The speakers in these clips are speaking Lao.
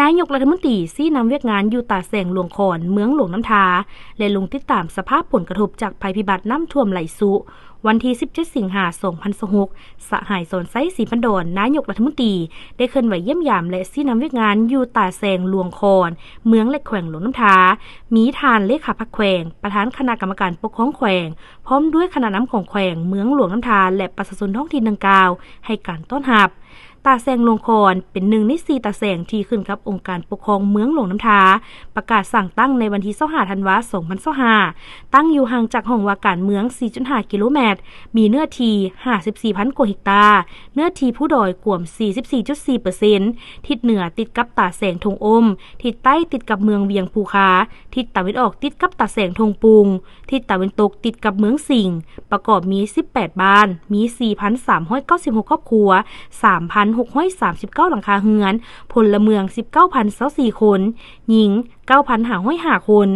ນາຍົກລັດຖະມົນຕີຊີ້ນຳວຽກງານຢູ່ຕາແສງຫຼວງຄອນ ເມືອງຫຼວງນ້ຳທາ ແລະ ລົງຕິດຕາມສະພາບຜົນກະທົບຈາກໄພພິບັດນ້ຳຖ້ວມໄຫຼຊຸ. ວັນທີສິບເຈັດ ສິງຫາ ສອງພັນຊາວຫົກ, ສະຫາຍ ສອນໄຊ ສີພັນດອນ ນາຍົກລັດຖະມົນຕີ ໄດ້ເຄື່ອນໄຫວຢ້ຽມຢາມ ແລະ ຊີ້ນຳວຽກງານຢູ່ຕາແສງຫຼວງຄອນ ເມືອງ ແລະ ແຂວງຫຼວງນ້ຳທາ, ມີທ່ານເລຂາພັກແຂວງ, ປະທານຄະນະກຳມະການປົກຄອງແຂວງ, ພ້ອມດ້ວຍຄະນະນຳຂອງແຂວງ, ເມືອງຫຼວງນ້ຳທາ ແລະ ປະຊາຊົນທ້ອງຖິ່ນດັ່ງກ່າວ ໃຫ້ການຕ້ອນຮັບ. ຕາແສງຫຼວງຄອນ ເປັນໜຶ່ງໃນສີ່ຕາແສງທີ່ຂຶ້ນກັບອົງການປົກຄອງເມືອງຫຼວງນ້ຳທາ ປະກາດສ້າງຕັ້ງໃນວັນທີຊາວຫ້າ ທັນວາ ສອງພັນຊາວຫ້າ, ຕັ້ງຢູ່ຫ່າງຈາກຫ້ອງວ່າການເມືອງ ສີ່ຈຸດຫ້າ ກິໂລແມັດ, ມີເນື້ອທີ່ ຫ້າສິບສີ່ພັນກວ່າເຮັກຕາ, ເນື້ອທີ່ພູດອຍກວມ ສີ່ສິບສີ່ຈຸດສີ່ເປີເຊັນ, ທິດເໜືອຕິດກັບຕາແສງທົ່ງອົມ, ທິດໃຕ້ຕິດກັບເມືອງວຽງພູຄາ, ທິດຕາເວັນອອກຕິດກັບຕາແສງທົ່ງປຸງ, ທິດຕາເວັນຕົກຕິດກັບເມືອງສິງ, ປະກອບມີສິບແປດບ້ານ, ມີສີ່ພັນສາມຮ້ອຍເກົ້າສິບຫົກຄອບຄົວ, ສາມພັນຫົກຮ້ອຍສາມສິບເກົ້າຫຼັງຄາເຮືອນ, ພົນລະເມືອງສິບເກົ້າພັນຊາວສີ່ຄົນ, ຍິງເກົ້າພັນຫ້າຮ້ອຍຫ້າຄົນ.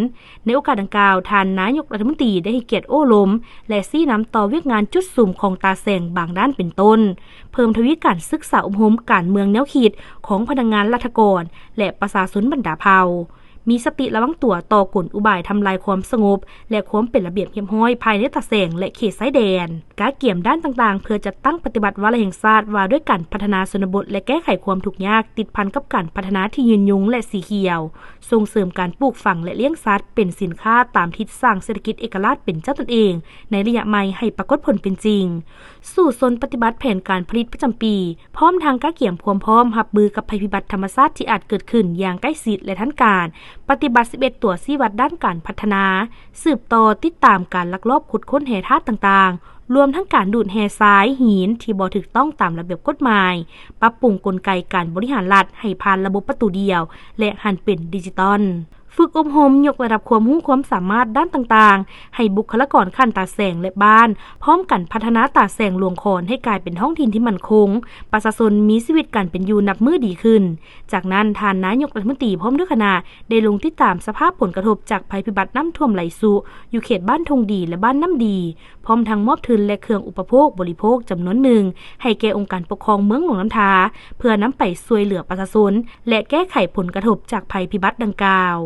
ໃນໂອກາດດັ່ງກ່າວ, ທ່ານນາຍົກລັດຖະມົນຕີໄດ້ໃຫ້ກຽດໂອ້ລົມ ແລະ ຊີ້ນຳຕໍ່ວຽກງານຈຸດສຸມຂອງຕາແສງບາງດ້ານເປັນຕົ້ນ, ເພີ່ມທະວີການສຶກສາອົບຮົມການເມືອງແນວຄິດຂອງພະນັກງານລັດຖະກອນ ແລະ ປະຊາຊົນບັນດາເຜົ່າ. ມີສະຕິລະວັງຕົວຕໍ່ກົນອຸບາຍທຳລາຍຄວາມສະຫງົບ ແລະ ຄວາມເປັນລະບຽບຮຽບຮ້ອຍພາຍໃນຕາແສງ ແລະ ເຂດຊາຍແດນ. ກະກຽມດ້ານຕ່າງໆ ເພື່ອຈັດຕັ້ງປະຕິບັດວາລະແຫ່ງຊາດວ່າດ້ວຍການພັດທະນາຊົນນະບົດ ແລະ ແກ້ໄຂຄວາມທຸກຍາກ ຕິດພັນກັບການພັດທະນາທີ່ຍືນຍົງ ແລະ ສີຂຽວ, ສົ່ງເສີມການປູກຝັງ ແລະ ລ້ຽງສັດເປັນສິນຄ້າຕາມທິດສ້າງເສດຖະກິດເອກະລາດເປັນເຈົ້າຕົນເອງ ໃນໄລຍະໃໝ່ໃຫ້ປາກົດຜົນເປັນຈິງ. ສູ້ຊົນປະຕິບັດແຜນການຜະລິດປະຈຳປີ, ພ້ອມທັງກະກຽມຄວາມພ້ອມຮັບມືກັບໄພພິບັດທຳມະຊາດທີ່ອາດເກີດຂຶ້ນຢ່າງໃກ້ຊິດ ແລະ ທັນການ, ປະຕິບັດສິບເອັດຕົວຊີ້ວັດດ້ານການພັດທະນາ, ສືບຕໍ່ຕິດຕາມການລັກລອບຂຸດຄົ້ນແຮ່ທາດຕ່າງໆ, ລວມທັງການດູດແຮ່ຊາຍ, ຫີນທີ່ບໍ່ຖືກຕ້ອງຕາມລະບຽບກົດໝາຍ, ປັບປຸງກົນໄກການບໍລິຫານລັດໃຫ້ຜ່ານລະບົບປະຕູດຽວ ແລະ ຫັນເປັນດິຈິຕອນ. ຝຶກອົບຮົມຍົກລະດັບຄວາມຮູ້ຄວາມສາມາດດ້ານຕ່າງໆ ໃຫ້ບຸກຄະລາກອນຂັ້ນຕາແສງ ແລະ ບ້ານ, ພ້ອມກັນພັດທະນາຕາແສງຫຼວງຄອນໃຫ້ກາຍເປັນທ້ອງຖິ່ນທີ່ໝັ້ນຄົງ, ປະຊາຊົນມີຊີວິດການເປັນຢູ່ນັບມື້ດີຂຶ້ນ. ຈາກນັ້ນ, ທ່ານນາຍົກລັດຖະມົນຕີພ້ອມດ້ວຍຄະນະ ໄດ້ລົງຕິດຕາມສະພາບຜົນກະທົບຈາກໄພພິບັດນ້ຳຖ້ວມໄຫຼຊຸ ຢູ່ເຂດບ້ານທົ່ງດີ ແລະ ບ້ານນ້ຳດີ, ພ້ອມທັງມອບທຶນ ແລະ ເຄື່ອງອຸປະໂພກບໍລິໂພກຈຳນວນໜຶ່ງ ໃຫ້ແກ່ອົງການປົກຄອງເມືອງຫຼວງນ້ຳທາ ເພື່ອນຳໄປຊ່ວຍເຫຼືອປະຊາຊົນ ແລະ ແກ້ໄຂຜົນກະທົບຈາກໄພພິບັດດັ່ງກ່າວ.